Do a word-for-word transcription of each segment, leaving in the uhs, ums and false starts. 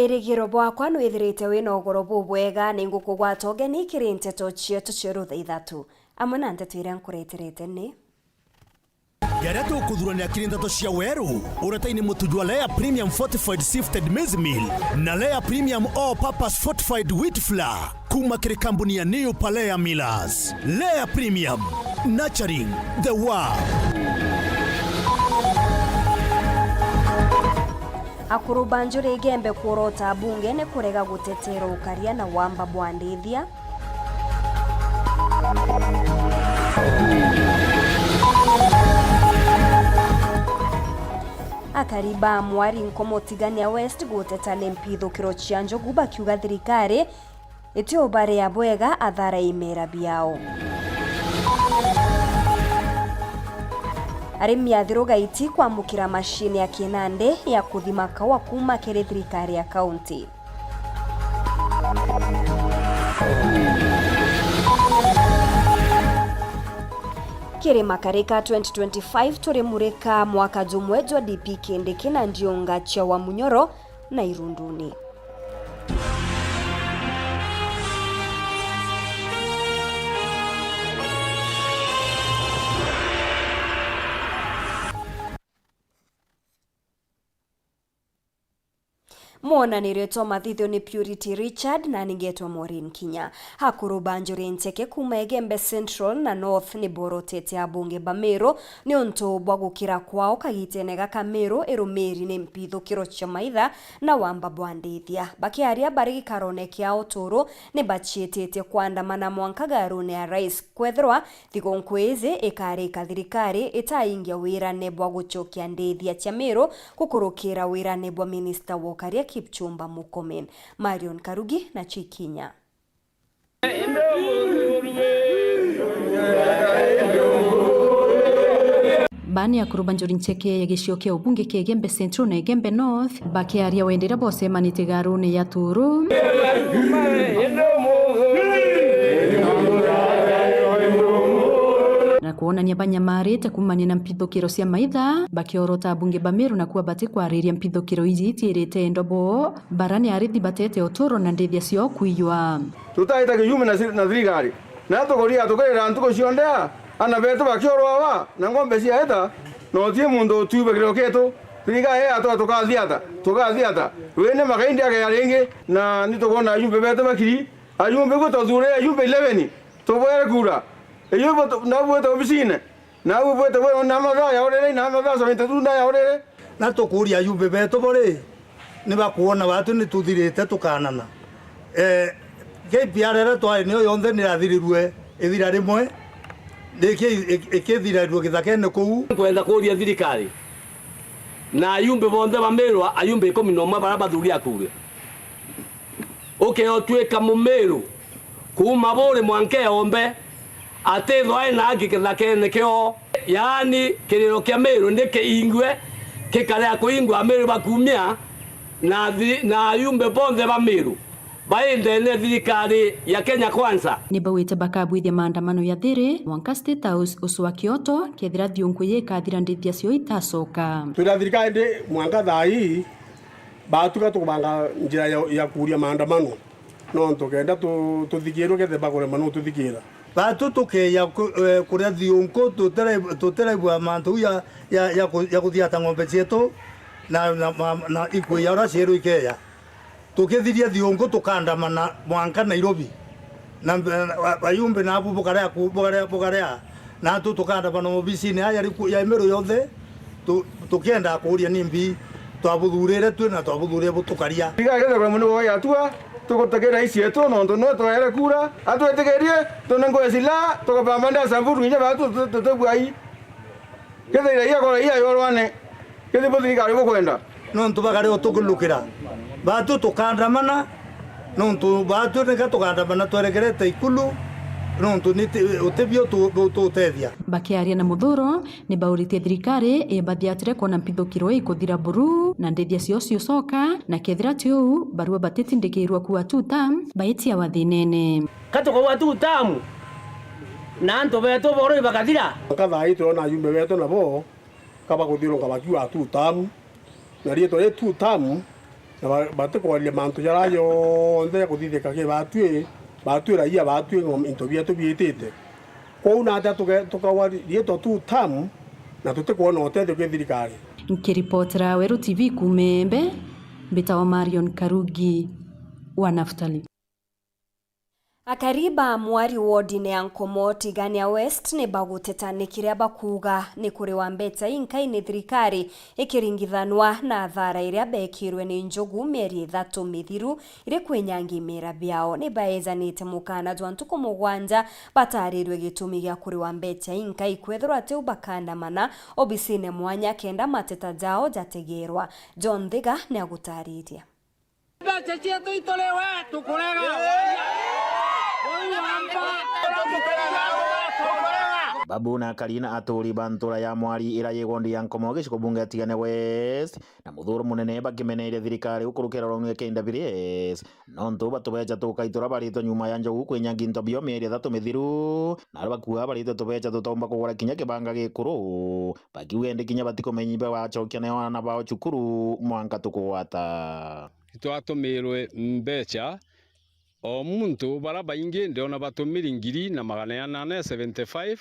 Irigiro bwakwa nwithirite wina ugoro bubwega, ni ngukugwata ugeni kiri nteto cietu cia rutha ithatu. Amwe na nteto iria nkureterete ni: Jaria tukuthurania kiri nteto cia weru, uretaini mutu jwa Lea Premium Fortified Sifted Maize Meal na Lea Premium All Purpose Fortified Wheat Flour, kuma kiri kambuni ya New Palea Millers. Lea Premium, nurturing the world. Akuru ba Njuri Igembe kworota bunge ni kurega gutetera ukaria na wamba bwa ndithia. Akari ba Mwari Nkomo Tigania West guteta ni mpithukiro cia njogu, bakiuga thirikari itiubaria bwega athara imera biao. Arimi a Thiru Gaiti kwamukira mashini ya kinandi ya kuthima kaua kuma kiri thirikari ya kaunti. Kiri Makarika twenty twenty-five, turi murika mwaka jumwe jwa D P Kindiki na ndiunga cia Wamunyoro na Irunduni. Mwonanirio twa mathithio ni Purity Richard na ningetwa Maureen Kinya. Akuru ba Njuri Ncheke kuma Igembe Central na North ni borotete abunge ba Meru niuntu bwa gukira kwao kagitene gaka Meru irumiri ni mpithukiro cia maitha na wamba bwa ndithia. Bakiaria bari gikarone kia uturu, ni baciitite kwandamana mwanka garune ya Rais kwethirwa thigunku iji ikarika thirikari itaingia wirane bwa gucokia ndithia cia Meru gukurukira wirane bwa minista wa ukaria Kipchumba Murkomen. Marion Karugi na Chikinya. Baani akuru ba Njuri Ncheke ya gicio kia ubunge kia Igembe Central na Igembe North bakiaria wendera bocemanitie garune ya Turu na kwonania banyamarite kumania na mpithukiro cia maitha, bakiorota abunge ba Meru na kuwa batikwariria mpithukiro iji itiirite endo bo. Bara ni arithi batete uturo na ndithia ciao kwiywa. Tutaita kinyume na thir-, na thirikari. Na tukuria tukirira ntuku cionthe a, ana betu bakiorwa aba, na ng'ombe ciaita, na uti muntu utiuba kiriro kietu. Thirikari yatwa tukathiata, tukathiata. Wene makaindi akeya ringi, na ni tukwona ajumbe betu bakiri, ajumbe gutothure, ajumbe eleven, tubwere kura. Iyo ibo tu-, na bwete obisine. Nau bwite bwe na mathaa ya urere, na mathaa seventy-two na ya urere. Na tukuria ajumbe betu bo ri, ni bakwona batu ni tuthirite tukanana. Eh, K P R iria twari niyo yonthe ni yathirirue ithira rimwe, ni iki-, iki-, ikithirirue githakene kuu. Nkwenda kuria thirikari na ajumbe bonthe ba Meru, ajumbe ikumi na umwe baria bathuri akuge. Ukeotwika Mumiru kuuma Buri mwanka Eombe, atithwa ena haki kithakene kioo. Yaani, kiriro kia Miru ni kiingue, kikarea kuingwa Amiru bakumia na thi-, na ayumbe bonthe ba Miru bai ndene thirikari ya Kenya Kwanza. Ni bauite bakabwithia maandamano ya thiri mwanka State House ucwa kioto, kethira thiunku ii ikathira ndithia cio itacoka. Twira thirikari ndi mwanka thaa ii, batuka tukubanga njira ya, ya kuuria maandamano, nontu kenda tu-, tuthikirwe, kethira bakurema no tuthikira. Batu tukeya ku-, eh, kuria thiunku, tutire-, tutiraigua mantu ya, ya, ya ku-, ya kuthiata ng'ombe cietu na, na, ma-, na ikui ya uria cieru ikeya. Tukithiria thiunku tukandamana mwanka Nairobi. Na mbe-, na, wa-, wayumbe nabu bukarea ku-, bukarea, bukarea. Natu tukandamana mobisini aya ya riku-, ya Miru yonthe, tu-, tukienda kuuria nimbi twabuthurire twi na twabuthurire butukaria. Tiga kethirwa muni woya atua, tugutekera icietu, nontu nwe twaere kura, atwitikirie, tunengwe silaha, tukabamba nda Samburu inya batu tu-, tu-, tutibwai. Kethira iya kora iya yorwane, kethi bo thirikari bukwenda. Nontu bakare utukulukira. Batu tukandamana, nontu batu nika tukandamana twerekerete ikulu, nontu ni ti-, utibio tu-, tu-, tutethia. Bakiaria na Muthuro, ni bauritie thirikari ibathiatire kwona mpithukiro ikuthira buru na ndithia cio ciucoka, na kethira ti uu, barua batitindikirwa kuwa two term, baitia wathinene. Ka tukauga two term, na antu betu boro ibakathira. Mwanka thaa ii turona ajumbe betu nabo ka bakuthiurunka bakiuga two term, na riitwa ri two term Na ba-, batikwaria mantu jaria jonthe jakuthithika ki batwi, batwi raia batwi ng'om-, into bietu biitite. Kwou nata tuge-, tukawa riitwa two term, na tutikwona utethio ki thirikari. Nkiripotera Weru T V kuuma Embe, mbitawa Marion Karugi wa Naftali. Akari ba Mwari wodine ya Nkomo Tigania West ni baguteta ni kiria bakuuga ni kuriwa mbecha inkai ni thirikari ikiringithanwa na athara iria beekirwe ni njogu mieri ithatu mithiru iri kwinyangi miera biao. Ni baejanite mukana jwa ntuku mugwanja batarirwe gitumi gia kuriwa mbecha inkai, kwethirwa atiu bakandamana obisine mwanya kenda mateta jao jategerwa. John Thiga ni agutariria. Mbecha cietu ituriwe, tukurega. Babu na akari na aturi ba ntura ya Mwari ira yi wondi ya Nkomo gicigo bunge ya Tigania West na muthuro munene bakimeneria thirikari gukurukira rwang'u ya K W S, nontu batubecha tukai turia baritwe nyuma ya njogu kwinyangi into bio mieri ithatu mithiru, na aria bakuuga baritwe tubecha tutaumba kugura kinya kibanga gikuru, bakiuga indi kinya batikumenya ibe bacokia na ana bao cukuru mwanka tukugwata. Itwatumirwe mbecha, o muntu, bara baingi ndiona batumiri ngiri na magana janana na seventy five,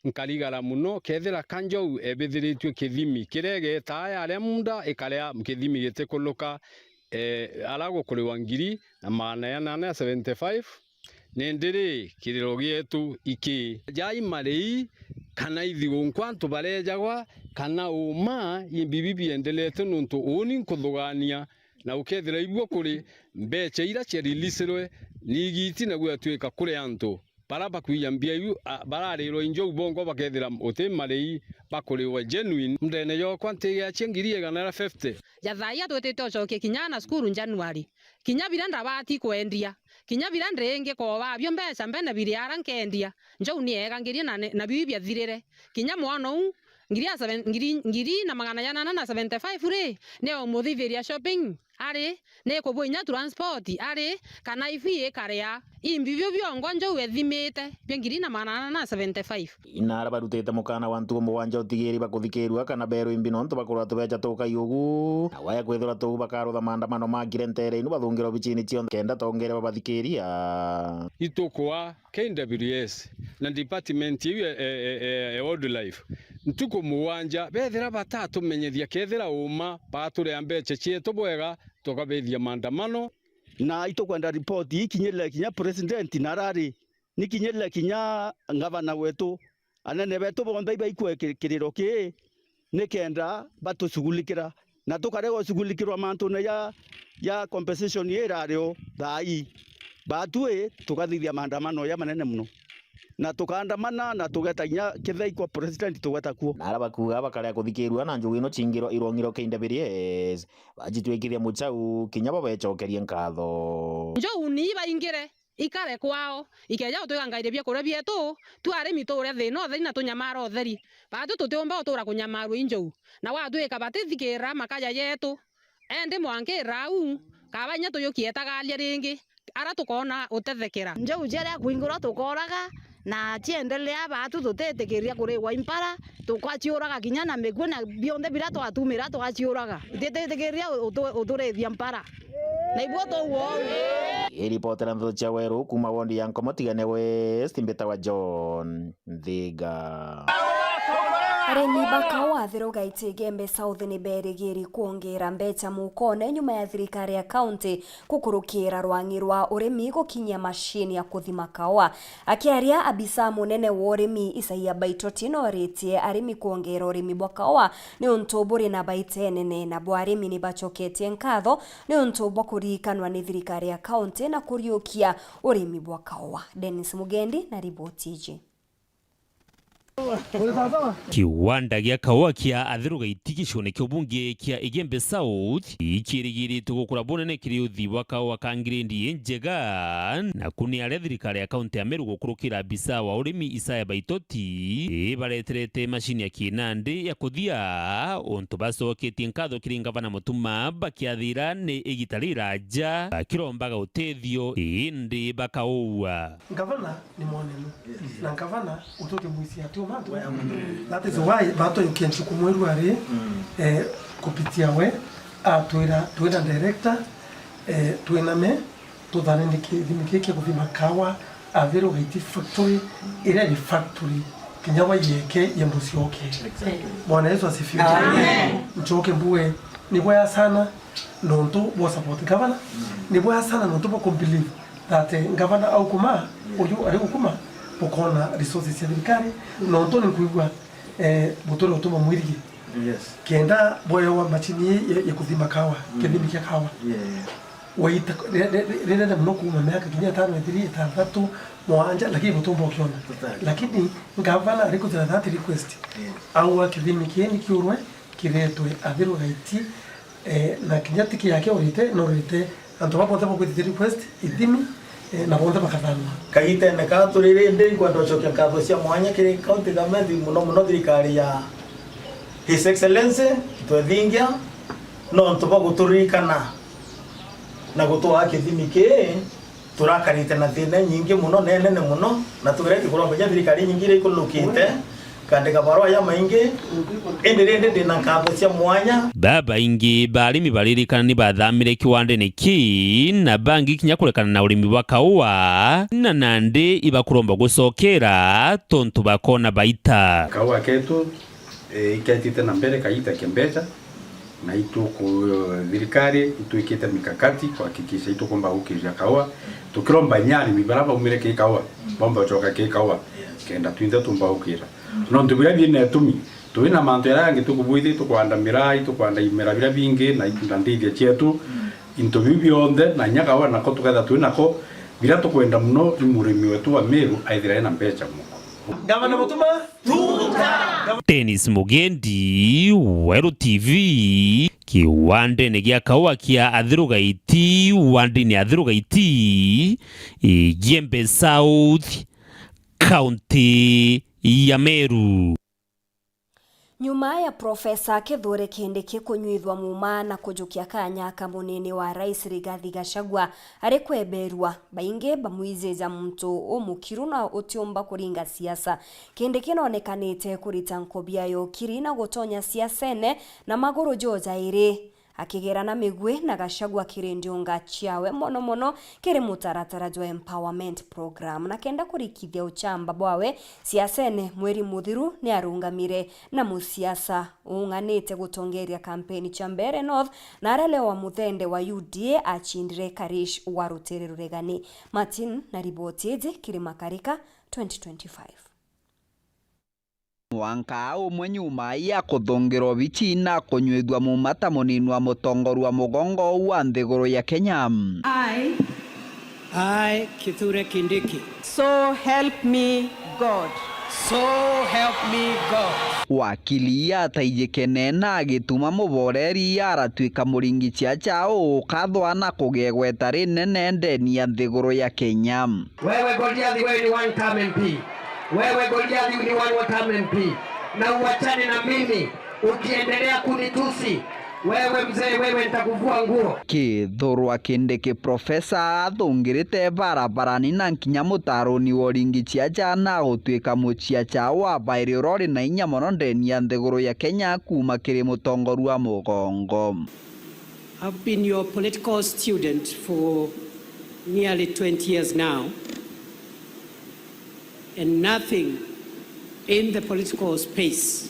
nkarigara muno, kethira ka njou ebithiritue kithimi kiria igetaa yaria munda ikaria kithimi gitikuluka, eh, ara gukuriwa ngiri na magana janana na seventy five, nindi ri, kiriro gietu iki? Jai marii, kana ithigu nkwa antu barejagwa, kana uuma, imbi bibi biendelete, nontu uuni nkuthugania, na ukethira ibuo kuri mbecha ira cia releaserwe ni igiti, na gwatuika kuri antu bara bakwija mbia iu, a, bararirwa injou bongwa bakethira uti marii bakuriwa genuine. Ndene yokwa ntigiachia ngiri igana ria fifty. Ja thaai atwitite ucokie kinya ana cukuru January. Kinya biria ndabati kwendia, kinya biria ndingi koobabio mbecha mbene biri ara nkendia, njou ni eegangirie na ne-, na biu biathirire. Kinya mwana uu, ngiri ya seven, ngiri, ngiri na magana janana na seventy five ri, ni eumuthithiria shopping ari, ni kubua inya transport ari, kana ifi ikaria. Imbi biu biongwa njou ethimite bia ngiri na magana janana na seventy five. Ina ara barutite mukana wa ntuku mugwanja utigiri bakuthikirua kana berwe imbi nontu bakurwa tubecha tukai ugu, na waya kwithirwa tuu bakarutha maandamano makire ntere inu bathungire obichini cionthe kenda tongere babathikiria. Itukwa K W S na department iu ya, ya, ya, ya wildlife ntuku mugwanja bethira batatumenyethia kethira uuma baturea mbecha cietu bwega tukabithia maandamano. Na itukwenda ripoti ikinyirire kinya president na arari nikinyirire kinya ngavana wetu, anene betu bonthe ibaikue ki-, kiriro kii, nikenda batushughulikira, na tukarega gushughulikirwa mantune ja, ja compensation ii irari o thaa ii. Batwi tukathithia maandamano ja manene mono, na tukaandamana na tugeta kinya kithei kwa president tugeta kuo. Na ara bakuuga bakarega kuthikirua na njugu ino ciingirwa irong'iro K W S, bacitwikithia muchau kinya bo becokerie nkatho. Njou ni ibaingire, ikare kwao, ikeeja gutwigangairia biakuria bietu, tu arimi tuure thiina utheri na tunyamara utheri. Batu tutiumba gutuura kunyamarua i njou, na gwatwika batithikirira makaja jetu. Endi mwanka irau, kaba inya tuyukie etagaria ringi, ara tukoona utethekera. Njou jeria kwingirwa tukooraga, na ciendelea batu tutitikiria kuriwa impara, tukaciuraga kinya na mikue na bionthe biria twatumira twaciuraga. Itititikiria utu-, uturithia mpara. Na ibuo tuuga uu. Iripotera Ndeto cia Weru kuuma wondi ya Nkomo Tigania West, mbitawa John Nthiga. Arimi ba kaua Athiru Gaiti Igembe South ni berigiri kwongera mbecha mukone nyuma ya thirikari ya kaunti gukurukira rwang'i rwa urimi gukinyia mashini ya kuthima kaua. Akiaria, abisa munene wa urimi Isaia Baitoti noritie arimi kwongera urimi bwa kaua niuntu buri na baita inene, nabo arimi ni bacoketie nkatho niuntu bwa kuririkanwa ni thirikari ya kaunti na kuriukia urimi bwa kaua. Dennis Mugendi na riboti iji. Kiwanda gia kaua kia Athiru Gaiti gicione kia ubunge kia Igembe South ikirigiritwe gukura bunene kiri uthii bwa kaua ka ngirendi injega, na ku ni aria thirikari ya kaunti ya Meru gukurukira abisa wa urimi Isaya Baitoti ibareterete mashini ya kinandi ya kuthia, untu bacoketie nkatho kiri ngavana Mutuma bakiathira ni igita riraja bakirombaga utethio indi bakaua. Ngavana ni mwanenu. Yes. Na ngavana ututimwisia atio mantu. That is why batoyukia nchuku mweru ari, eh, kupitia we, Atwira twina director, eh, twiname, tuthane ni kithimi kiki kia kuthima kawa, Athiru Gaiti factory, iria ni factory, kinya wa yeke ya mucioke. Exactly. Bwana Yesu asifiwe. Amen. Ncoke mbue, ni bwega sana nontu bwa support governor, ni bwega sana nontu bwa ku believe that, eh, governor aukuma, uyu ari gukuma, bukona resources cia thirikari, nontu ni nkwigua, eh, buturi utuma mwirigi. Yes. Kenda bwewa machini ya, ya kuthima kawa, mm, kithimi kia kawa. Yeah, yeah. Waita, ri-, ri-, ri-, rirenda muno kuuma miaka kinya itano, ithiri, itantatu, mwanja, lakini butumba ukiona. Tutari. Lakini ngavana ari kuthira that request. Yeah. Aua kithimi kii ni kiurwe, kiretwe Athiru Gaiti, eh, na kinya ti kiake urite, no urite antu ba bonthe bakwitite request, ithimi, eh, na bonthe bakathanwa. Kagitene ka turi rindi, nkwenda gucokia nkatho cia mwanya kiri county government, muno muno thirikari ya His Excellency Twethingia, nontu bwa guturirikana na gutwaa kithimi kii. Turakarite na thina inyingi muno, na inene muno, na tugereti kuromba kinya thirikari inyingi iria ikulukite, kandika barua ya maingi, indi rindi ndina nkatho cia mwanya. Babaingi ba arimi baririkana ni bathamire kiwandene kii, na bangi kinya kurekana na urimi bwa kaua, na nandi ibakuromba gucokera tontu bakona baita. Kaua ketu, eh, iketite na mbere kaita kimbeca, na ituku-, thirikari itwikite mikakati kuhakikisha itukumba gukiria kaua, tukiromba inya arimi bara baumire ki kaua, bomba gucoka ki kaua, kenda twinthe tumba gukira. Nontu biria bina itumi, twina mantu jaria jangi tukubwithi, tukwanda miraa, tukwanda imera biria bingi, na, na ndithia cietu, into biu bionthe, na inya kaua nako tuketha twinako, biria tukwenda muno ni murimi wetu wa Meru aithira ena mbeca muko. Gavana Mutuma, tuta! Dennis Mugendi, Weru T V, kiwandene gia kaua kia Athiru Gaiti, wandini Athiru Gaiti, Igembe South, kaunti ya Meru. Nyuma ya Profesa Kithure Kindiki kunyuithwa muuma na kujukia kanya ka munini wa Rais Rigathi Gachagua ari kweberua, baingi bamwijija muntu umukiru na utiumba kuringa siasa. Kindiki nonekanite kurita nkobia ya ukiri na gutonya siasene na maguru jo jairi. Akigera na migwi na Gachagua kiri ndiunga ciawe, mono mono kiri mutaratara jwa empowerment program. Na kenda kurikithia uchamba bwawe siasene, mweri muthiru ni arungamire na musiasa uung'anite gutongeria kampeni cia Mbeere North, na aria Leo wa Muthende wa U D A acindire Karish wa rutere ruregani. Martin na riboti iji kiri Makarika twenty twenty-five. Mwanka umwe nyuma ya kuthungirwa obici na kunyuithua muuma ta munini wa mutongoria wa mugongo wa nthiguru ya Kenya. I, I, Kithure Kindiki. So help me God. So help me God. Wakili ataijikene na agituma muboreri aratuika muringi ciaca ukathwa na kugia igweta rinene ndeni ya nthiguru ya Kenya. Wewe Goliathi, wewe ni one term M P. Wewe Goliathi, ni one term M P. Na uachane na mimi, ukiendelea kunitusi, wewe mzee, wewe nitakuvua nguo. Kithurwa Kindiki Profesa athungirite barabarani na nkinya mutaruni wa uringi ciaca na gutuika muciaca wa bairi uria uri na inya mono ndeni ya nthiguru ya Kenya kuuma kiri mutongoria wa mugongo. I've been your political student for nearly twenty years now, and nothing in the political space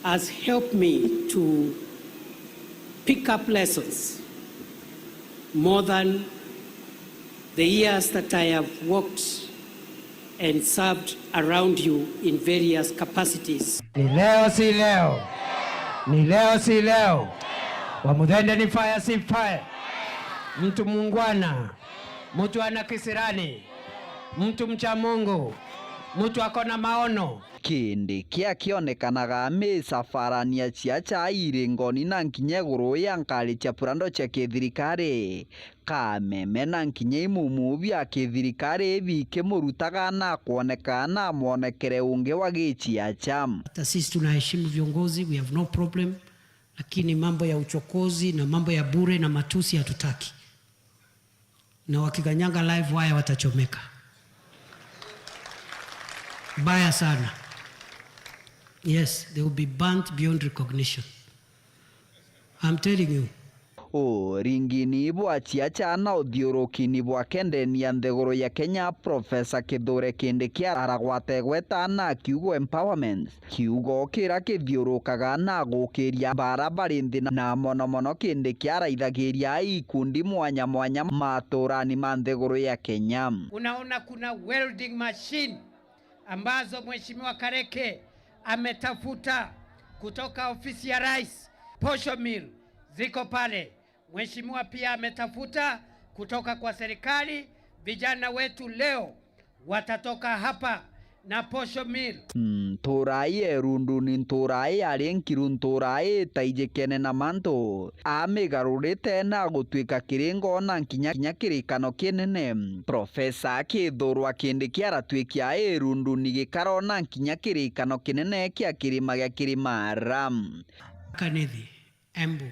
has helped me to pick up lessons more than the years that I have worked and served around you in various capacities. Ni leo si leo. Ni leo si leo. Wa Muthende ni fire si fire. Mtu muungwana, mtu ana kisirani, mtu mcha Mungu, mtu ako na maono. Kindiki akionekanaga misafarani ya ciaca iringoni na nkinya iguru ya nkari cia burando cia kithirikari. Kameme na nkinya imumu bia kithirikari bikimurutaga na kwoneka na mwonekere ungi wa giciaca. Hata sisi tunaheshimu viongozi, we have no problem, lakini mambo ya uchokozi na mambo ya bure na matusi hatutaki. Na wakikanyanga live wire watachomeka. Baya sana. Yes, they will be burnt beyond recognition. I'm telling you. Uringini bwa ciaca na uthiurukini bwake ndeni ya nthiguru ya Kenya, Profesa Kithure Kindiki aragwata igweta na kiugo empowerment, kiugo kira kithiurukaga na gukiria bara bari nthi na mono mono Kindiki araithagiria ikundi mwanya mwanya maturani ma nthiguru ya Kenya. Unaona, kuna welding machine ambazo Mheshimiwa Kareke ametafuta kutoka ofisi ya rais, posho mill ziko pale. Mheshimiwa pia ametafuta kutoka kwa serikali, vijana wetu leo watatoka hapa na posho mill. Ntuura ii erundu ni ntuura ii yari nkiru, ntuura ii itaijikene na mantu. Amigarurite na gutwika kiringo na nkinya, kinya kirikano kinene. Profesa Kithure Kindiki aratwikia irundu ni gikaro na nkinya kirikano kinene kia kirima gia Kirimara. Kanithi, Embu,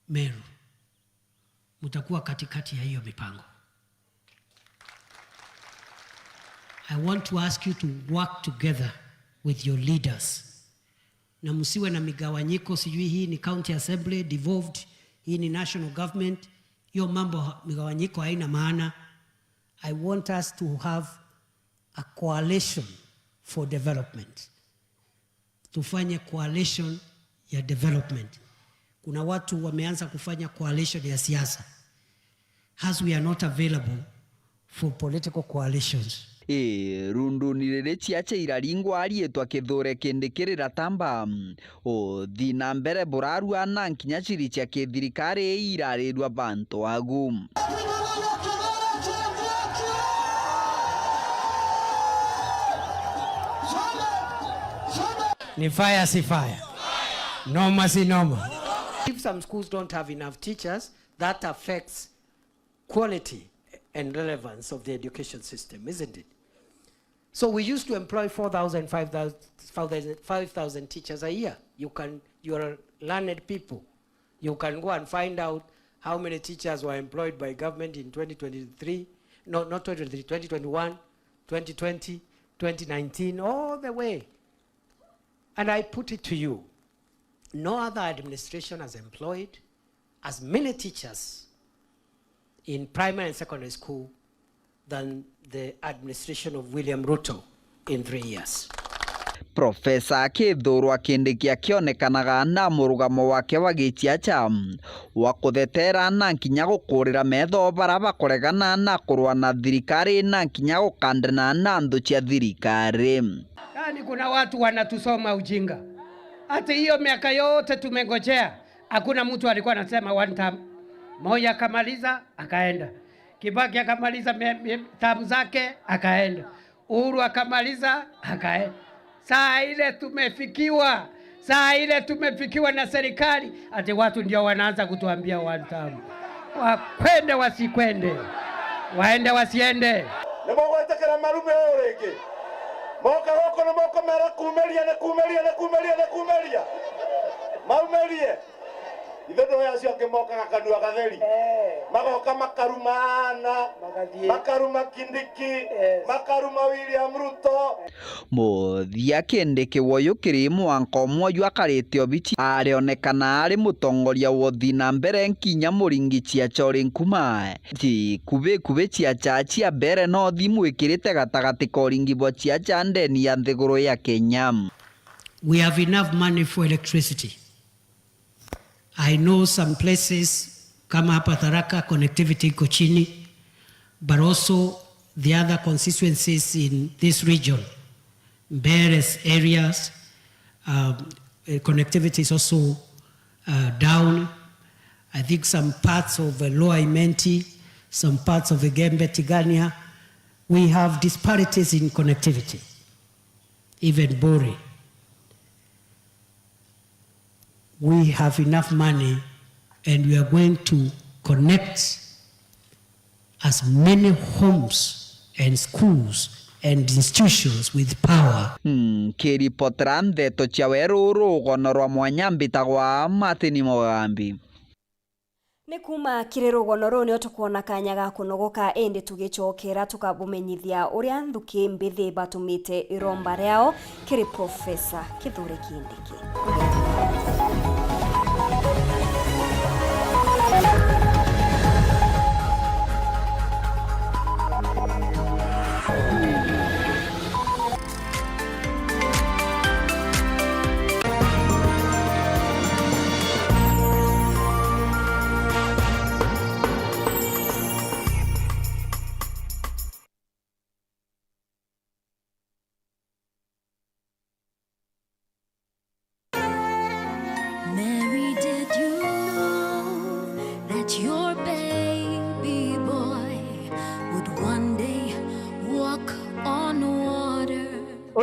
Meru, mtakuwa katikati ya hiyo mipango. I want to ask you to work together with your leaders. Na msiwe na migawanyiko, sijui hii ni county assembly devolved, hii ni national government. Hiyo mambo, migawanyiko haina maana. I want us to have a coalition for development. Tufanye coalition ya development. Kuna watu wameanza kufanya coalition ya siasa. As we are not available for political coalitions. Ii, runduni riri ciaca iraringwa ariitwa Kithure Kindiki riratamba. Uthi na mbere burarua na nkinya ciri cia kithirikari irarirua bantu agu. Ni fire si fire. Noma si noma. If some schools don't have enough teachers, that affects quality and relevance of the education system, isn't it? So we used to employ four thousand, five thousand, five thousand teachers a year. You can, you are learned people. You can go and find out how many teachers were employed by government in twenty twenty-three, no, not twenty twenty-three, twenty twenty-one, twenty twenty, twenty nineteen, all the way. And I put it to you, no other administration has employed as many teachers in primary and secondary school than the administration of William Ruto in three years. Profesa Kithure Kindiki akionekanaga na murugamo wake wa giciaca wa kuthetera na nkinya gukurira metho bara bakoregana na kurwa na thirikari na nkinya gukandana na nthu cia thirikari. Yaani, kuna watu wanatusoma ujinga. Hata hiyo miaka yote tumengojea, hakuna mtu alikuwa anasema one term. Moi akamaliza, akaenda. Kibaki akamaliza me-, me-, term zake, akaenda. Uhuru akamaliza, akaenda. Saa ile tumefikiwa, saa ile tumefikiwa na serikali, ati watu ndio wanaanza kutuambia one term. Wakwende wasikwende, waende wasiende. Ni mugwitikira marume uu ringi? Moka guku ni mukumera kumiria, ni kumiria, ni kumiria, ni kumiria. Maumirie. Ithe ndwe acio angi mokaga kanua gatheri. Eh. Magoka makaruma Anna, makaruma Kindiki, yes, makaruma William Ruto. Muthia Kindiki woyu kiri mwanka umwe jwa karite obici arionekana ari mutongoria wa uthi na mbere nkinya muringi ciaca uri nkuma. Ti kubi kubi ciaca cia mbere no thimu ikirite gatagati ka uringi bwa ciaca ndeni ya nthiguru ya Kenya. We have enough money for electricity. I know some places kama hapa Tharaka, connectivity iko chini, but also the other constituencies in this region, Mbeere areas, um, eh, connectivity is also, uh, down. I think some parts of, uh, Lower Imenti, some parts of Igembe, Tigania, we have disparities in connectivity. Even Buri. We have enough money and we are going to connect as many homes and schools and institutions with power. Nkiripotera ndeto cia weru rugono rwa mwanya, mbitagwa Martin Mugambi. Ni kuuma kiri rugono ruu nio tukwona kanya ga kunogoka, indi tugicokera tukabumenyithia uria nthuki mbithi batumite iromba riao kiri Profesa Kithure Kindiki.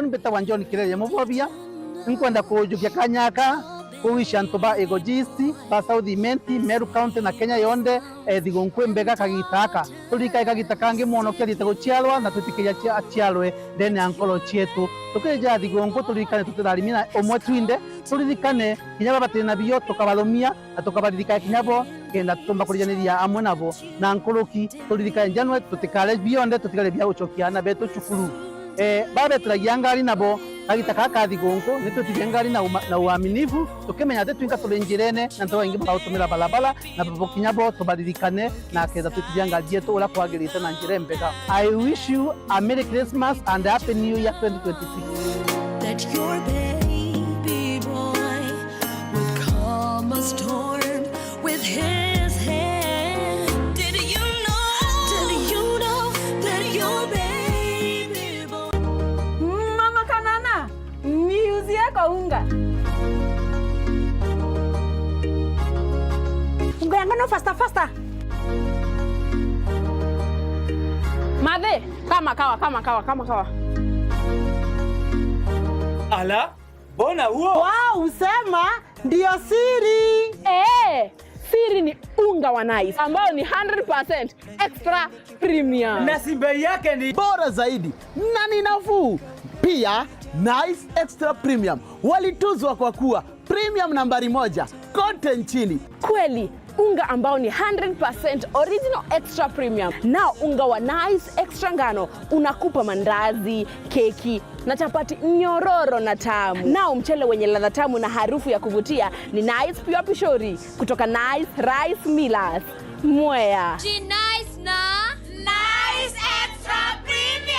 Mbitagwa John Kireria Mubobia. Nkwenda kujukia kanya aka kuwisha antu ba Igoji East, ba South Imenti, Meru County na Kenya yonthe, eh, thigunku imbega kagita aka. Turirikane kagita kangi Mwonokia athiite guciarwa na twitikiria cia-, aciarwe ndene ya nkoro cietu. Tukirija thigunku turirikane tutitharimia na umwe twinthe, turirikane kinya baba turi nabio tukabarumia na tukabaririkana kinya bo, kenda tutumba kurijaniria amwe nabo. Na nkuruki, turirikane January tutikare bionthe, tutigare bia gucokia aana betu cukuru. Eh, babetiragia ngari nabo, kagita kaka thigunku, ni twitithie ngari na uma-, na uaminifu, tukimenya ati twinka turi njirene, na antu baingi bagagutumira barabara, na babo kinya bo tubaririkane, na kenda twitithia ngari yetu uria kwagirite na njira imbega. I wish you a Merry Christmas and Happy New Year twenty twenty-six. That your baby boy would calm a storm with his hand. Did you know? Did you know that your baby boy... Mama Kanana, niuzie kaunga. Unga yangu no faster, faster. Mathe, kama kawa, kama kawa, kama kawa. Ala, mbona huo? Wow, usema ndio siri. Eh, siri ni unga wa Nice ambao ni hundred percent extra premium. Na si bei yake ni bora zaidi na ni nafuu. Pia, Nice Extra Premium walituzwa kwa kuwa premium nambari moja kote nchini. Kweli, unga ambao ni hundred percent original extra premium. Nao unga wa Nice Extra ngano unakupa mandazi, keki na chapati nyororo na tamu. Nao mchele wenye ladha tamu na harufu ya kuvutia ni Nice Pure Pishori kutoka Nice Rice Millers, Mwea. Ji Nice na Nice Extra Premium.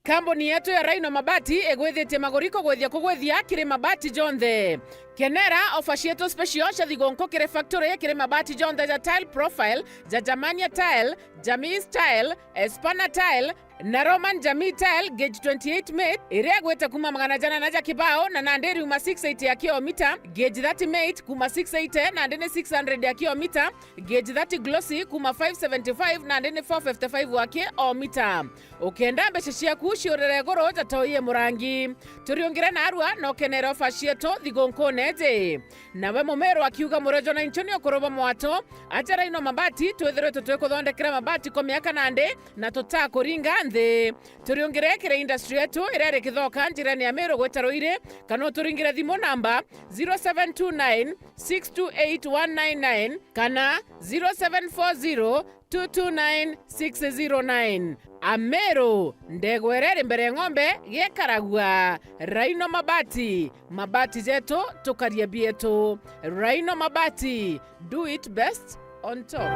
Kambuni yetu ya Rhino Mabati igwithitie maguri kugwithia kugwithia kiri mabati jonthe. Kenera ofa cietu special cia thigunku kiri factory kiri mabati jonthe ja Tile Profile, ja Germania Tile, Jamis Tile, Espana Tile, na Roman Jamii Tile gauge twenty-eight mate, iria igwite kuma magana jana na ja kibao, na nandi iriuma six eighty ya kilomita, gauge thirty mate kuma six eighty, nandi ni six hundred ya kilomita, gauge thirty glossy kuma five seventy-five, nandi ni four fifty-five wa kilomita. Ukenda mbeca ciaku ciurire iguru, jata uiye murangi. Turiungire narua na ukenere ofa cietu thigunkune iji. Nawe Mumiru akiuga, murejo na inchu ni ukuru bwa mwato, aja Rhino Mabati, twithiritwe twikuthondekera mabati kwa miaka nandi, na tutakuringa nthi. Turiungire kiri industry yetu iria iri Kithoka, njirene ya Miru gwita Ruiri, kana uturingire thimu namba zero seven two nine, six two eight, one nine nine kana zero seven four zero, two two nine, six zero nine. Ameru, ndegwa iria iri mbere ya ng'ombe gekaragua. Rhino Mabati, mabati jetu, tukaria bietu. Rhino Mabati, do it best on top.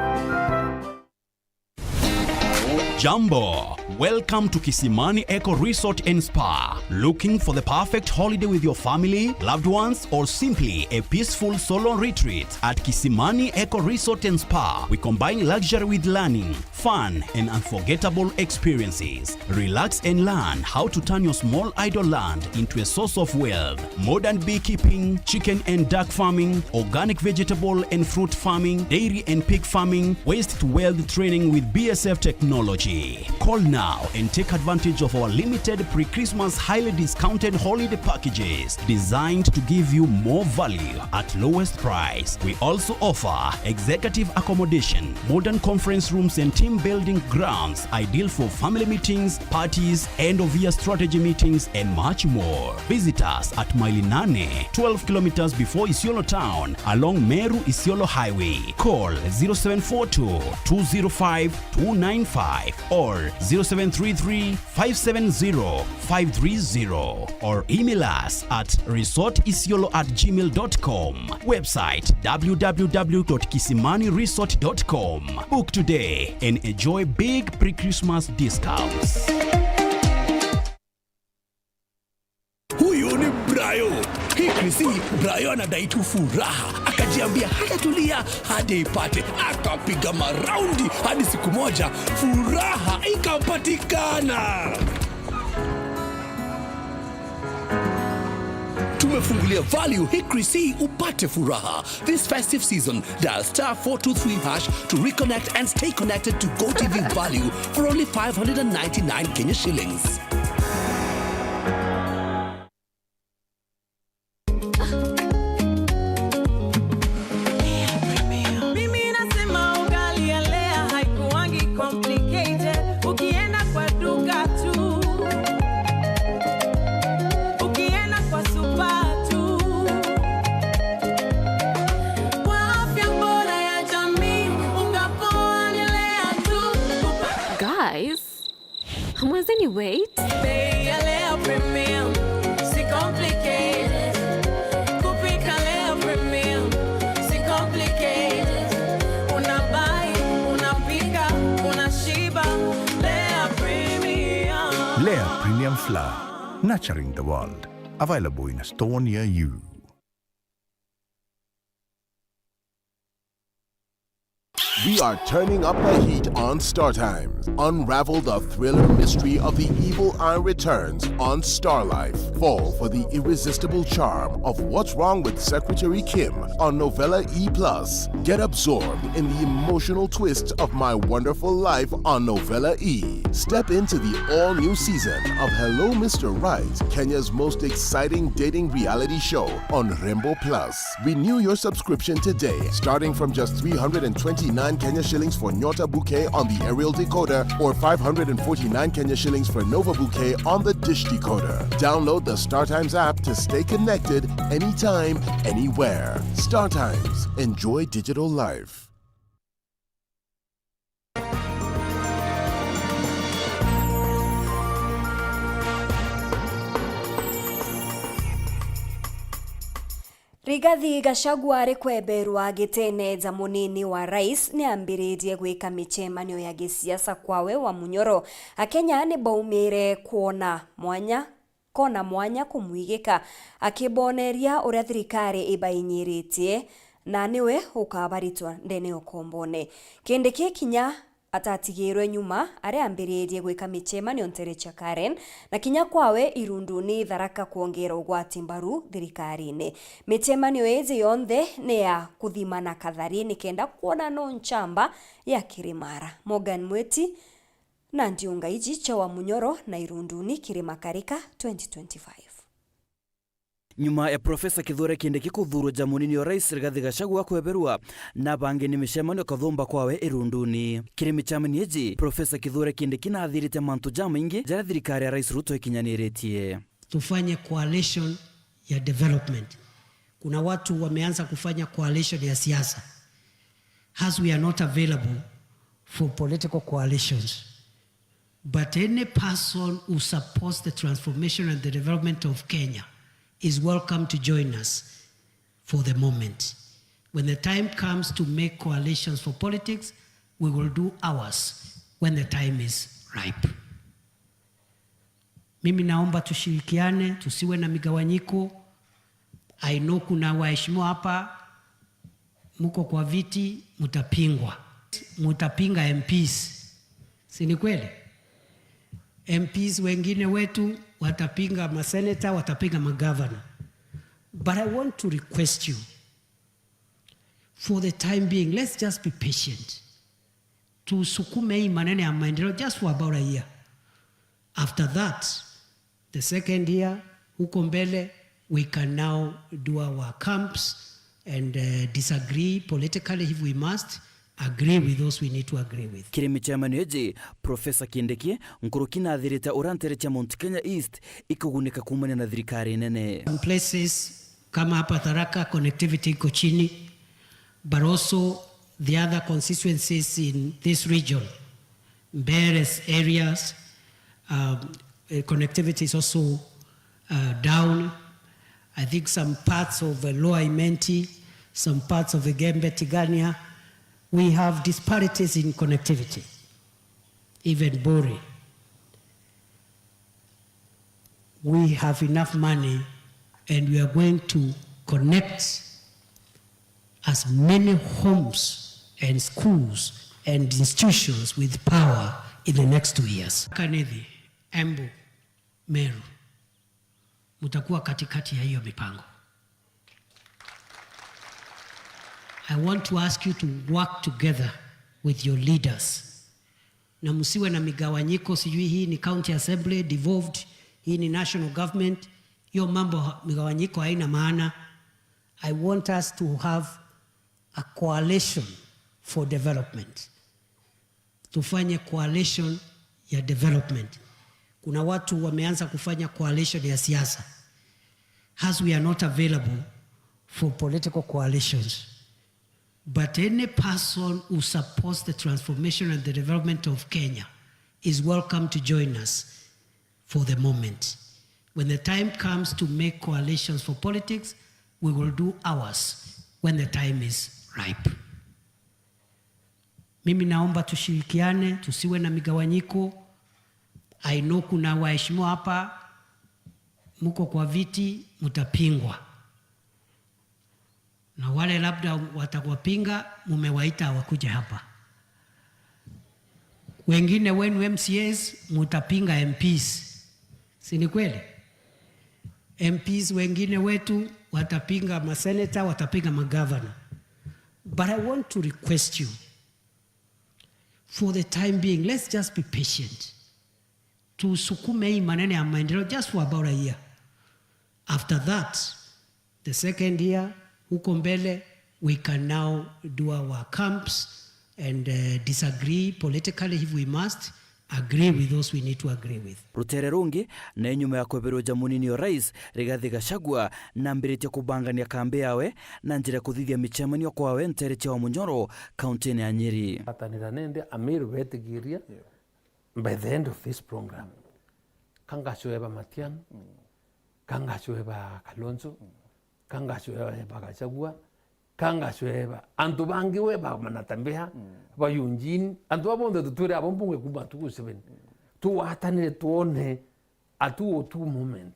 Jambo. Welcome to Kisimani Eco Resort and Spa. Looking for the perfect holiday with your family, loved ones, or simply a peaceful solo retreat? At Kisimani Eco Resort and Spa, we combine luxury with learning, fun, and unforgettable experiences. Relax and learn how to turn your small idle land into a source of wealth. Modern beekeeping, chicken and duck farming, organic vegetable and fruit farming, dairy and pig farming, waste to wealth training with B S F technology. Call now and take advantage of our limited pre-Christmas highly discounted holiday packages designed to give you more value at lowest price. We also offer executive accommodation, modern conference rooms and team building grounds, ideal for family meetings, parties, end of year strategy meetings, and much more. Visit us at Maili Nane, twelve kilometers before Isiolo town, along Meru Isiolo Highway. Call zero seven four two, two zero five, two nine five or zero seven three three, five seven zero, five three zero, or email us at resort isiolo at gmail dot com. Website, w w w dot kisimani resort dot com. Book today and enjoy big pre-Christmas discounts. Huyu ni Brayo. Hii Chrissy, Brayo anadai tu furaha. Akajiambia hatatulia hadi ipate. Akapiga maraundi hadi siku moja furaha ikapatikana. Fungulia Value Hikri C upate furaha. This festive season, dial star four two three hash to reconnect and stay connected to GoTV Value for only five hundred and ninety-nine Kenya shillings. Mimi nasema ugali ya Lea haikuangi complicated. Ukienda kwa duka tu, ukienda kwa supa tu, kwa afya bora ya jamii, unga poa ni Lea tu. Guys, hamwezeni wait. Bei ya Lea Premium, si complicated. Kupika Lea Premium, si complicated. Unabai, unapika, unashiba. Lea Premium. Lea Premium Flour, nurturing the world. Available in a store near you. We are turning up the heat on Star Times. Unravel the thriller mystery of the evil eye returns on Star Life. Fall for the irresistible charm of What's Wrong with Secretary Kim on Novella E plus. Get absorbed in the emotional twist of My Wonderful Life on Novella E. Step into the all-new season of Hello Mister Right, Kenya's most exciting dating reality show on Rembo Plus. Renew your subscription today, starting from just three hundred and twenty-nine Kenya shillings for Nyota Bouquet on the aerial decoder or five hundred and forty-nine Kenya shillings for Nova Bouquet on the dish decoder. Download the StarTimes app to stay connected anytime, anywhere. StarTimes. Enjoy digital life. Rigathi Gachagua ari kweberwa gitene ja munini wa rais, ni ambiririe gwika micemanio ya gisiasa kwawe wa Munyoro. Akenya ni baumire kwona mwanya kona mwanya kumwigika, akiboneria uria thirikari ibainyiritie na niwe ukabaritwa ndene ukombone. Kindiki kinya atatigirwe nyuma, ari ambiririe gwika micemanio ntere cia Karen na kinya kwawe Irunduni Tharaka kwongera ugwati mbaru thirikarine. Micemanio iji yonthe ni ya kuthimana kathari nikenda kwona no nchamba ya kirimara. Morgan Mweti na ndiunga iji cia wa Munyoro na Irunduni kiri Makarika twenty twenty-five. Nyuma ya Profesa Kithure Kindiki kuthuurwa ja munini wa rais Rigathi Gachagua kweberwa, na bangi ni micemanio kathumba kwawe Irunduni. Kiri micemanio iji, Profesa Kithure Kindiki naathirite mantu jamaingi jaria thirikari ya Rais Ruto ikinyaniritie. Tufanye coalition ya development. Kuna watu wameanza kufanya coalition ya siasa. As we are not available for political coalitions, but any person who supports the transformation and the development of Kenya is welcome to join us for the moment. When the time comes to make coalitions for politics, we will do ours when the time is ripe. Mimi naomba tushirikiane, tusiwe na migawanyiko. I know kuna waheshimiwa hapa, mko kwa viti, mtapingwa. Mtapinga M Ps. Si ni kweli? M Ps wengine wetu watapinga maseneta, watapinga magavana. But I want to request you, for the time being, let's just be patient. Tusukume hii maneno ya maendeleo just for about a year. After that, the second year, huko mbele, we can now do our camps and, uh, disagree politically if we must, agree with those we need to agree with. Kiri micemanio iji, Profesa Kindiki, nkuruki naathirite uria ntere cia Mount Kenya East ikugunika kuumania na thirikari nene. Some places kama hapa Tharaka, connectivity iko chini, but also the other constituencies in this region, Mbeere areas, um, eh, connectivity is also, uh, down. I think some parts of, uh, Lower Imenti, some parts of Igembe Tigania, we have disparities in connectivity. Even Buri. We have enough money and we are going to connect as many homes and schools and institutions with power in the next two years. Kanithi, Embu, Meru. utakuwa katikati ya hiyo mipango. I want to ask you to work together with your leaders. Na msiwe na migawanyiko, sijui hii ni county assembly devolved, hii ni national government. Hiyo mambo ha-, migawanyiko haina maana. I want us to have a coalition for development. Tufanye coalition ya development. Kuna watu wameanza kufanya coalition ya siasa. As we are not available for political coalitions, but any person who supports the transformation and the development of Kenya is welcome to join us for the moment. When the time comes to make coalitions for politics, we will do ours when the time is ripe. Mimi naomba tushirikiane, tusiwe na migawanyiko. I know kuna waheshimiwa hapa, mko kwa viti, mtapingwa. Na wale labda watakuwapinga, mumewaita wakuje hapa. Wengine wenu M C As mutapinga M Ps. Si ni kweli? M Ps wengine wetu watapinga maseneta, watapinga magavana. But I want to request you, for the time being, let's just be patient. Tusukume hii maneno ya maendeleo just for about a year. After that, the second year, huko mbele, we can now do our camps and, uh, disagree politically if we must, agree with those we need to agree with. Rutere rungi, na nyuma ya kweberwa ja munini o rais, Rigathi Gachagua, nambiritie kubangania kambi yawe na njira ya kuthithia micemanio kwawe ntere cia Wamunyoro, kaunti-ini ya Nyeri. Atanira nende Amiru betigiria by the end of this program. Kangacweba Matiang'i, kangacweba Kalonzo, kangacweba Gachagua, kangacweba antu bangi we ba Manatambea, ba Eugene, antu aba bonthe tutwire abo mbunge kuma ntuku seven. Tugwatanire twone a two oh two moment.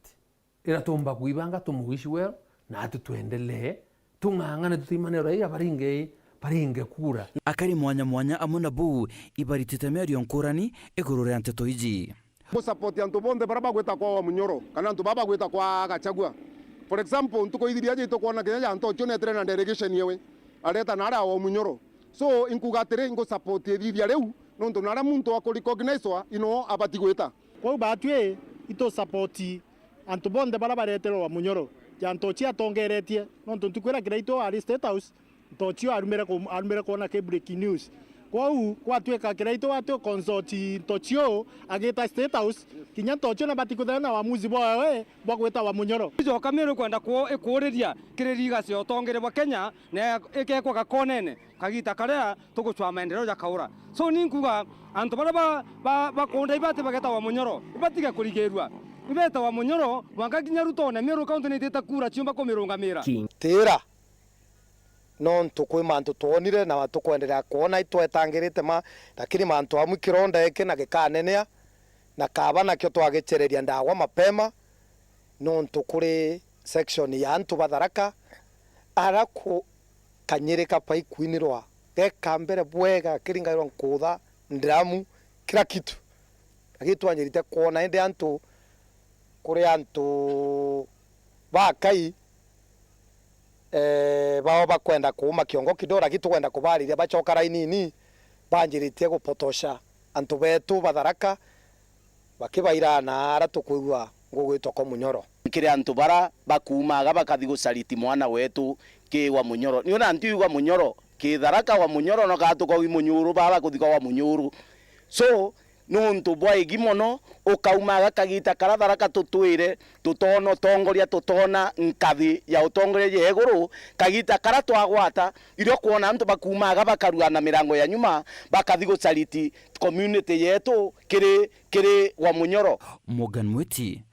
Ira tumba kuibanga, tumu wish well, na atu twendelee, tung'ang'ane, tutiimane raia baringe, baringe kura. Akari mwanya mwanya amwe na buu ibaritite miario nkurani iguru ria nteto iji. Ngu support antu bonthe baria bagwita kwa Wamunyoro, kana antu baba bagwita kwa Gachagua. For example, ntuku ithiria aja itukwona kinya ja Ntochio netire na delegation yewe, areta naria Wamunyoro. So, inkuga atiri, ngu support ithithia riu, nontu naria muntu aku recognizewa, ino abati gwita. Kwou batwi itu support antu bonthe baria bareterwe Wamunyoro, ja Ntochio atongeretie, nontu ntuku iria Kiraitu ari State House, Ntochio arumire ku-, arumire kwona ki breaking news. Kwou gwatwika Kiraitu atwi consult Ntochio agita State House, kinya Ntochio nabati kwithira na wamuzi bwawe bwa gwita Wamunyoro. Icoka Miru ikwenda ku-, ikuuriria kiri legacy ya utongeria bwa Kenya na ikekwa gakonene. Kagiita karia tugucwaa maendeleo jakaura. So, ni nkuuga antu baria ba, ba, bakunda ibati bageta Wamunyoro, ibatige kurigiirua. Ibeta Wamunyoro, mwanka kinya Ruto one Meru County niitite kura ciumba kumirungamira. Tiira, nontu kwi mantu twonire na tukwenderea kwona itwetangirite ma, lakini mantu amwe kironda iki na gikanenea, na kaba nakio twagicereria ndawa mapema, nontu kuri section ya antu ba Tharaka, ara ku-, kanyiri kabaikuinirwa geka mbere bwega, kiringairwa nkutha, ndramu, kila kitu. Lakini twanjirite kwona indi antu, kuri antu bakai, eh, bao bakwenda kuuma kiongo kidogo, lakini tukwenda kubariria bacoka rainini, banjiritie gupotosha antu betu ba Tharaka, bakibaira na ara tukwigua ngugwitwa kwa Munyoro. Kiri antu bara bakuumaga bakathi gucariti mwana wetu ki Wamunyoro. Ni ona ntiuga Munyoro, ki Tharaka Wamunyoro, no kaa tukaugi Munyuru, baba kuthi kwa Wamunyuru. So, nuntu bwa igi mono, ukaumaga kagita kara Tharaka tutwire, tutona utongoria, tutona nkathi ya utongoria ya iguru, kagita kara twagwata, irio kwona antu bakuumaga bakarua na mirango ya nyuma, bakathi gucariti community yetu kiri, kiri Wamunyoro. Morgan Mwiti,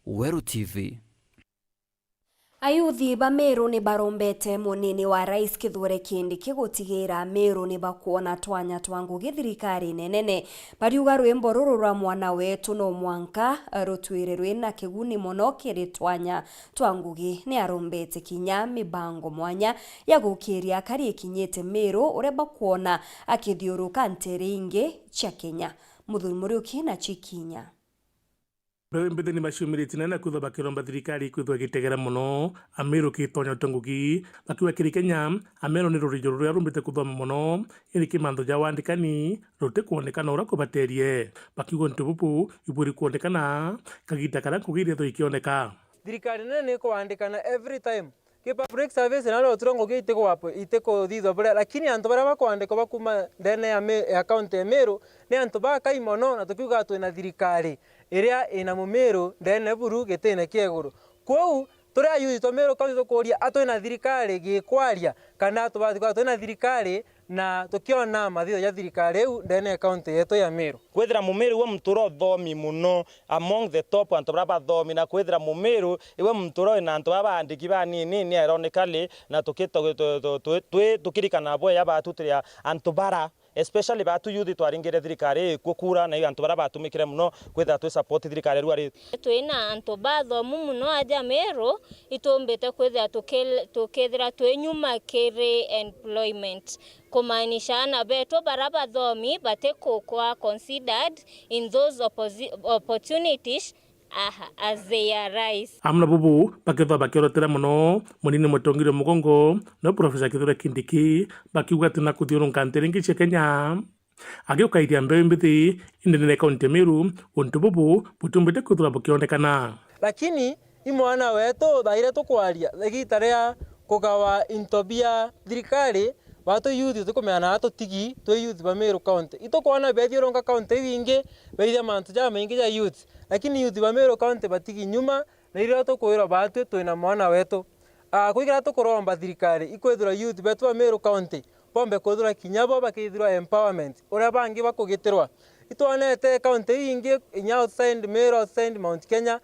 Weru T V. Ayuthi ba Meru ni barombete munini wa Rais Kithure Kindiki gutigira Meru ni bakwona twanya twa ngugi thirikarine nene. Bariuga rwimbo ruru rwa mwana wetu no mwanka rutwire rwina kiguni mono kiri twanya twa ngugi. Ni arombete kinya mibango mwanya ya gukiria akari ikinyite Meru, uria bakwona akithiuruka ntere ingi cia Kenya. Muthuri Muriuki na Chikinya. Mbeu mbithi ni maciumiritie nene kwithwa bakiromba thirikari kwithwa igitegera mono Ameru kitonya utongoki, bakiuga kiri Kenya, Ameru ni rurijo ruria rumbite kuthoma mono, indi ki manthu ja wandikani rutikwonekana uria kubaterie, bakiuga untu bubu ibwiri kwonekana kagita karia ngugi irethwa ikioneka. Thirikari nene ni ikwandikana every time. Ki public service na rio turo ngugi itikwa-, itikuthithwa buria, lakini antu baria bakwandikwa bakuma ndene ya Mi-, ya county ya Meru ni antu bakai mono, na tukiuga twina thirikari iria ina Mumiru ndene buru gitine kia iguru. Kwou turi ayuthi twa Meru County tukuuria, a twina thirikari gikwaria, kana tubathi kwa twina thirikari na tukiona mathitho ja thirikari iu ndene ya county yetu ya Meru. Kwithira Mumiru iwe muntu uria uthomi mono among the top antu baria bathomi, na kwithira Mumiru iwe muntu uria wina antu baria baandiki banini, ni ironically, na tuki-, tu-, tu-, tu-, tu-, twi-, tukirikana bwega batu turi a-, antu bara, especially batu youth twaringire thirikari ikuo kura, na antu baria batumikire mono kwithira twi support thirikari ya riu ari. Twina antu bathomu mono aja Meru, itumbite kwithira tuki-, tukithira twi nyuma kiri employment. Kumaanisha aana betu baria bathomi batikukwa considered in those opposi-, opportunities, aha, as they arise. Amwe na bubu bakethwa bakiorotera mono munini mutongeria mugongo, no Professor Kithure Kindiki, bakiuga ati na kuthiurunka ntere ingi cia Kenya, agiukaithia mbeu mbithi indi nene kaunti ya Meru, untu bubu butumbite kwithirwa bukionekana. Lakini i mwana wetu, thaa iria tukwaria, igiita ria kugawa into bia thirikari, batu youth tutikumenya na tutigi twi youth ba Meru County. Itukwona bethiurunka county iu ingi, beithia mantu jamaingi ja youth, lakini youth ba Meru County batigi nyuma, na irio tukwirwa batwi twina mwana wetu. Ah, kwithira tukuromba thirikari ikwithirwa youth betu ba Meru County bombe kwithirwa kinya bo bakithirwa empowerment uria bangi bakugitirwa. Itwonete county iu ingi, inya outside Meru, outside Mount Kenya,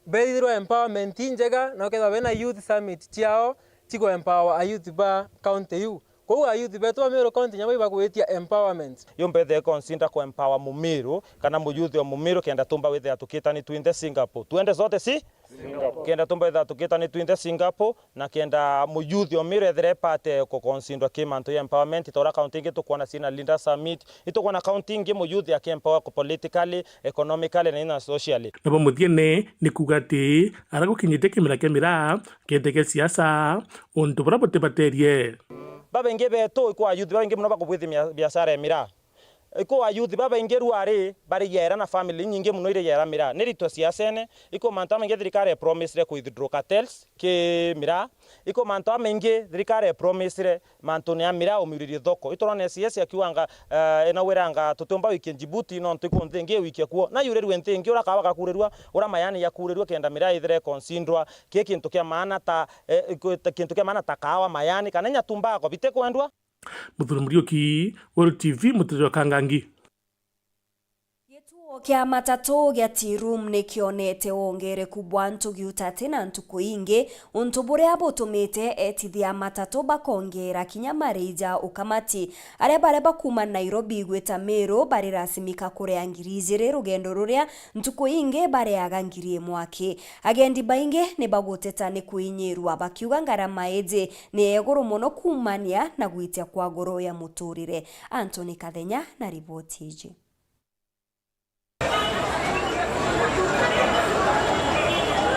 bethirwa empowerment injega, na ukethirwa bena youth summit ciao ciku empower a youth ba county iu. Kwou a youth betu ba Meru County nyabo ibagwitia empowerment. Yo mbethe consider ku empower Mumiru kana muyuthi o Mumiru kenda tumba withia tukitani twinthe Singapore. Twende zote si? Singapore. Kenda tumba withia tukitani twinthe Singapore, na kenda muyuthi o Meru ethire epate ku consider ki mantu ya empowerment, ta uria county ingi tukwona cina leader summit, itukwona county ingi muyuthi aki empower ku politically, economically na ina socially. Nabo muthiene ni kuuga ati aria gukinyite kimera kia miraa, kende kia siasa, untu buria butibaterie. Babaingi betu ikwa youth, babaingi mono bakubwithi mia-, biashara ya miraa. Ikwa youth babaingi ruari bari yera na family nyingi mono iri yera miraa. Ni ritwe siasene, ikwa mantu jamaingi thirikari epromisire ku withdraw cartels ki miraa. Ikwa mantu jamaingi thirikari epromisire mantune ya miraa umiuririe thoko. Iturone S E S akiuganga, eh, ena wiranga tutiumba wikie Djibouti, nontu iku nthi ingi iwikie kuo. Na yurirwe nthi ingi uria kawa gakurirua, uria mayani yakurirua kenda miraa ithire konsindwa. Ki kintu kia maana ta, eh, iku-, ta kintu kia maana ta kaawa, mayani, kana inya tumbako bitikwendwa. Muthuri Muriuki, Weru T V, muturire wa Kangangi. Gituo kia matatu gia Tea Room ni kionete wongereku bwa ntugi utati na ntuku ingi, untu buria butumite etithia matatu bakongera kinya marei ja ukamati. Aria baria bakuuma Nairobi gwita Meru bari rasimika kurea ngiri ijiri rugendo ruria ntuku ingi bareaga ngiri imwe aki. Agendi baingi ni baguteta ni kuinyirua, bakiuga ngarama iji ni ya iguru mono kuumania na gwitia kwa goro ya muturire. Anthony Kathenya na riboti iji.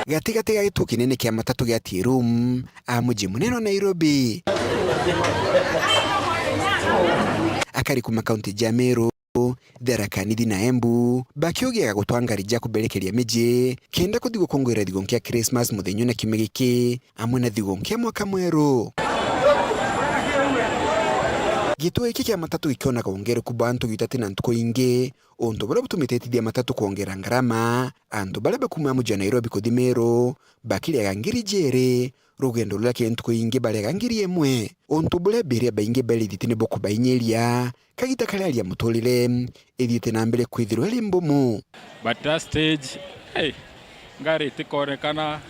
Gatigati ga gituo kinene kia matatu gia Tea Room, a muji munene wa Nairobi, akari kuuma kaunti ja Meru, Tharaka Nithi na Embu, bakiugiaga gutwaa ngari ja kuberekeria miji, kenda kuthi gukungwira thigo nkia Christmas muthenya na kiumia giki, amwe na thigo nkia mwaka mweru. Gituo giki kia matatu gikionaga wongereku bwa antu giutati na ntuku ingi, untu buria butumite itithia matatu kwongera ngarama. Antu baria bakuuma muji wa Nairobi kuthi Meru bakiriaga ngiri jiri, rugendo ruria kiri ntuku ingi bareaga ngiri imwe. Untu buria abiria baingi bairithite ni bukubainyiria, kagita karia hali ya muturire ithiite na mbere kwithirwa iri mbumu. But that stage, hey, ngari itikoonekana,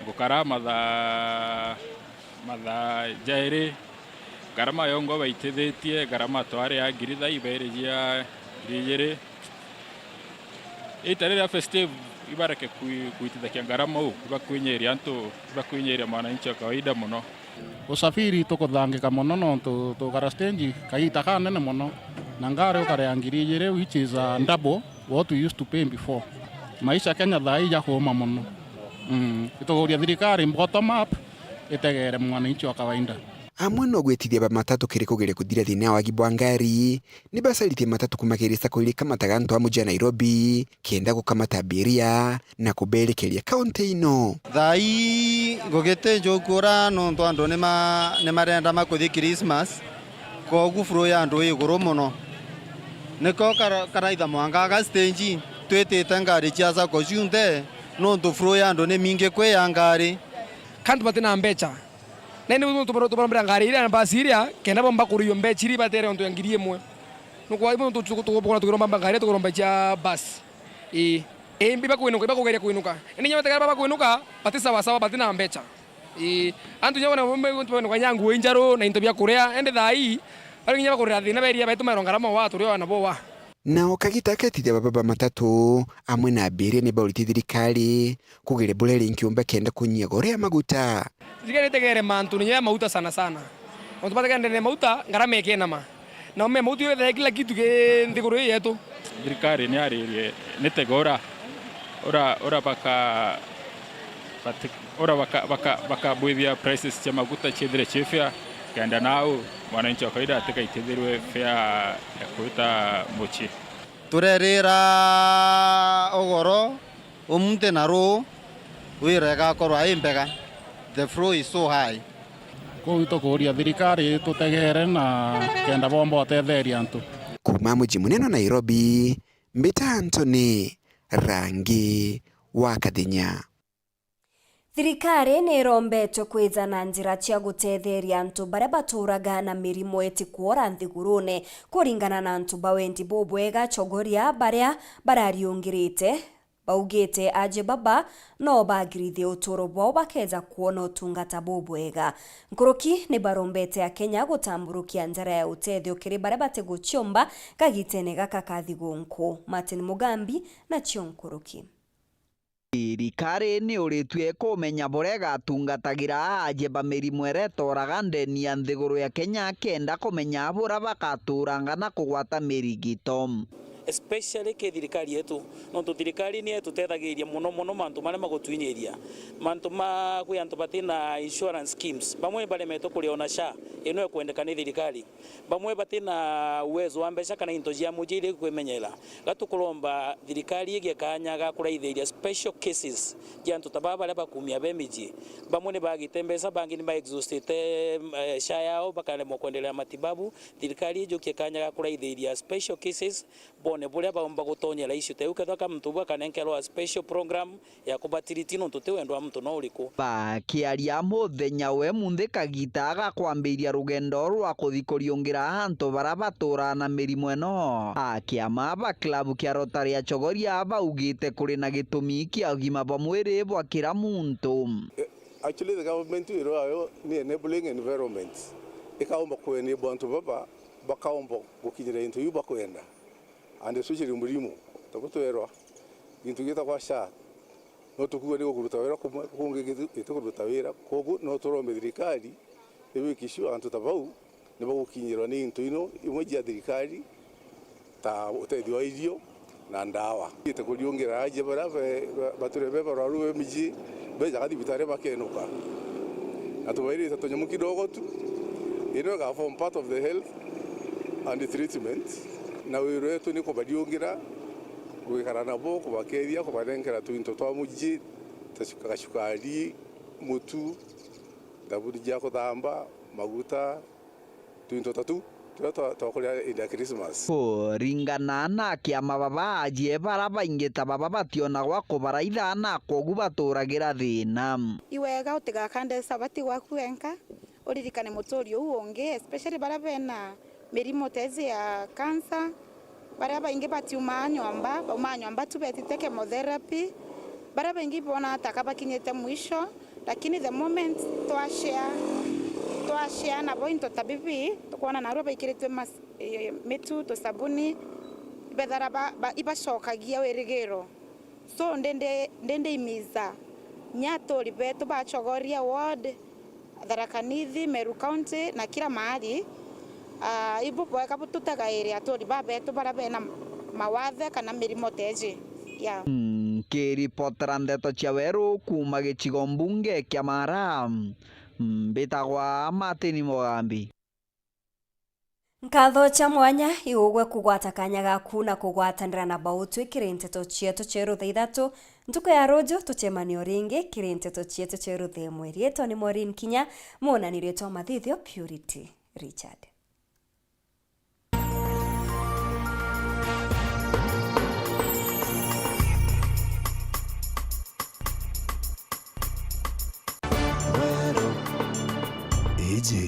ngukara mathaa, mathaa jairi, ngarama yongwa baitithitie, ngarama twari ya ngiri thaa ibairi jia ngiri ijiri. Ita riria festive ibareke kui-, kuitithakia ngarama uu, ibakwinyiria antu, ibakwinyiria mwananchi wa kawaida mono. Usafiri tukuthangika mono nontu tugara stage kagita kanene mono, na ngari ukarea ngiri ijiri, which is, uh, double what we used to pay before. Maisha Kenya thaa ii jakuuma mono. Mm. Itukuria thirikari bottom up itegere mwananchi wa kawaida. Amwe no gwitithia ba matatu kiri kugeria kuthira thina ya wagi bwa ngari, ni bacaritie matatu kuuma kiri sacco iria ikamataga antu a muji wa Nairobi, kenda gukamata abiria na kuberekeria kaunti ino. Thaa ii ngugi ti njuku ura nontu antu ni ma-, ni marenda makuthi Christmas, kogu flow ya antu i iguru mono. Nikio kara-, karaitha mwanka aga stage, twitite ngari cia sacco ciunthe, nontu flow ya antu ni mingi kwi ya ngari. Kantu batina mbecha. Na indi tubaro-, tubarombera ngari iria na basi iria, kenda bomba kuruio mbecha iria ibatere ontu ya ngiri imwe. Nukwa ibo tu-, tu-, tugukora tukiromba ngari, tukuromba cia basi. Ii. Ii, iba kwinuka, iba kugeria kwinuka. Indi inya bategera baba kwinuka, bati sawa sawa, bati na mbecha. Ii. Antu inya bona bombe guntu bano kanya nguo injaru na into bia kuria, indi thaa ii, bari inya bakurira thina beria betu mero ngarama wa turio na bowa. Nao kagita aketithia baba ba matatu, amwe na abiria ni bauriti thirikari, kugeria buria ringi umba kenda kunyia gore ya maguta. Thirikari itegere mantu ni ya mauta sana sana. Ontu bategere ndene mauta, ngarama ikenama. Na ume mauta iwe kila kitu ki nthiguru ii yetu. Thirikari ni aririe ni tegora. Ura, ura baka, bati-, ura baka, baka, bakabwithia prices cia maguta ciithire ci fair, kenda nau mwananchi wa kawaida atigaitithirwe fare ya kwita mucii. Turerira ugoro, umunthi na ruu, wira igakorwa i mbega. The flow is so high. Kuu itukuria thirikari itutegere na kenda bomba utetheria antu. Kuuma muji munene wa Nairobi, mbita Anthony Rangi wa Kathinya. Thirikari ni irombetwe kwija na njira cia gutetheria antu baria baturaga na mirimo itikwora nthigurune. Kuringana na antu ba wendi bubwega, Chogoria, baria barariungirite baugite aje baba no bagirithie uturo bwao bakeja kwona utungata bubwega. Nkuruki ni barombete Akenya gutamburukia njara ya utethio kiri baria batiguciomba kagitene gaka ka thigunku. Martin Mugambi nacio nkuruki. Thirikari ni uritue kumenya buria igatungatagira aaje ba mirimo iria itoraga ndeni ya nthiguru ya Kenya, kenda kumenya buria bagaturanga na kugwata mirigito. Especially ki thirikari yetu, nontu thirikari ni itutethagiria mono mono mantu maria magutwinyiria. Mantu ma kwi antu batina insurance schemes, bamwe baremetwe kuriona SHA, ino ikwendeka ni thirikari. Bamwe batina uwezo wa mbeca kana into cia mucii iria ikwimenyera. Gatukuromba thirikari igie kanya ga kuraithiria special cases cia antu ta baba baria bakumia be micii. Bamwe ni bagite mbeca, bangi ni ba exhaustite, eh, SHA yao, bakaremwa kwendelea matibabu. Thirikari ijukie kanya ga kuraithiria special cases, bone buria baumba gutonyera issue ta iu, kethwa ka muntu uu akanenkerwa a special program ya kubatiriti nontu ti wendo wa muntu no uriku. Bakiaria muthenya we munthi kagita ga kwambiria rugendo rwa kuthi kuriungira antu baria baturaa na mirimo ino, akiama ba klabu kia Rotary ya Chogoria baugite kuri na gitumi kia ugima bwa mwiri bwa kira muntu. Eh, actually, the government wira wayo ni enabling environment. Ikaumba ku enable antu baba bakaumba gukinyira into iu bakwenda. And especially murimo, ta bu twerwa, gintu gitagwa SHA, no tukuuga ni gukuruta wira kumwe, kungi gitu-, gitikuruta wira. Koguo no turombe thirikari i make sure antu ta bau ni bagukinyirwa ni into ino imwe cia thirikari, ta utethio wa irio na ndawa. Ite kuriungira aajia baria be-, ba-, bature be barwaru be miji, bejaga thibitari bakenuka. Na tubairite tunyamu kidogo tu, ino iga form part of the health and treatment, na wira wetu ni kubariungira, gwikara nabo, kubakeethia, kubanenkera tuinto twa muji, ta cuka-, gacukari, mutu, thabuni cia kuthamba, maguta, tuinto ta tuu turia twa, twa kuria indi ya Christmas. Kuringana na kiama baba, aajie bara baingi ta baba bationa gwa kubaraitha na kwogu baturagira thina. Iwega utigakande sabati gwaku wenka, uririkane muturi uu ungi, especially baria bena mirimo ta iji ya cancer, baria baingi batiumaa nyomba, baumaa nyomba tu betite chemotherapy, baria baingi bonaga taka bakinyite mwisho, lakini the moment twashare, twashare nabo into ta bibi, tukwona narua baikiritwe mas-, eh, mitu, tusabuni, ibethara ba, ba, ibacokagia wirigiro. So, ndindi, ndindi imiza nya aturi betu ba Chogoria ward, Tharaka Nithi, Meru County, na kila mahali. Ah, ibu bwega bu tutagaire aturi ba betu baria bena mawathe kana mirimo ta iji. Yeah. Mm, Nkiripotera ndeto cia weru kuuma gicigo mbunge kia Mara, mbitagwa Martin Mugambi. Nkatho cia mwanya igugwe kugwata kanya gaku na kugwatanira na bautwi kiri nteto cietu cia rutha ithatu. Ntuku ya ruju tucemanie o ringi kiri nteto cietu cia rutha imwe. Riitwa ni Maureen Kinya, muunani riitwa mathithio Purity Richard. Iji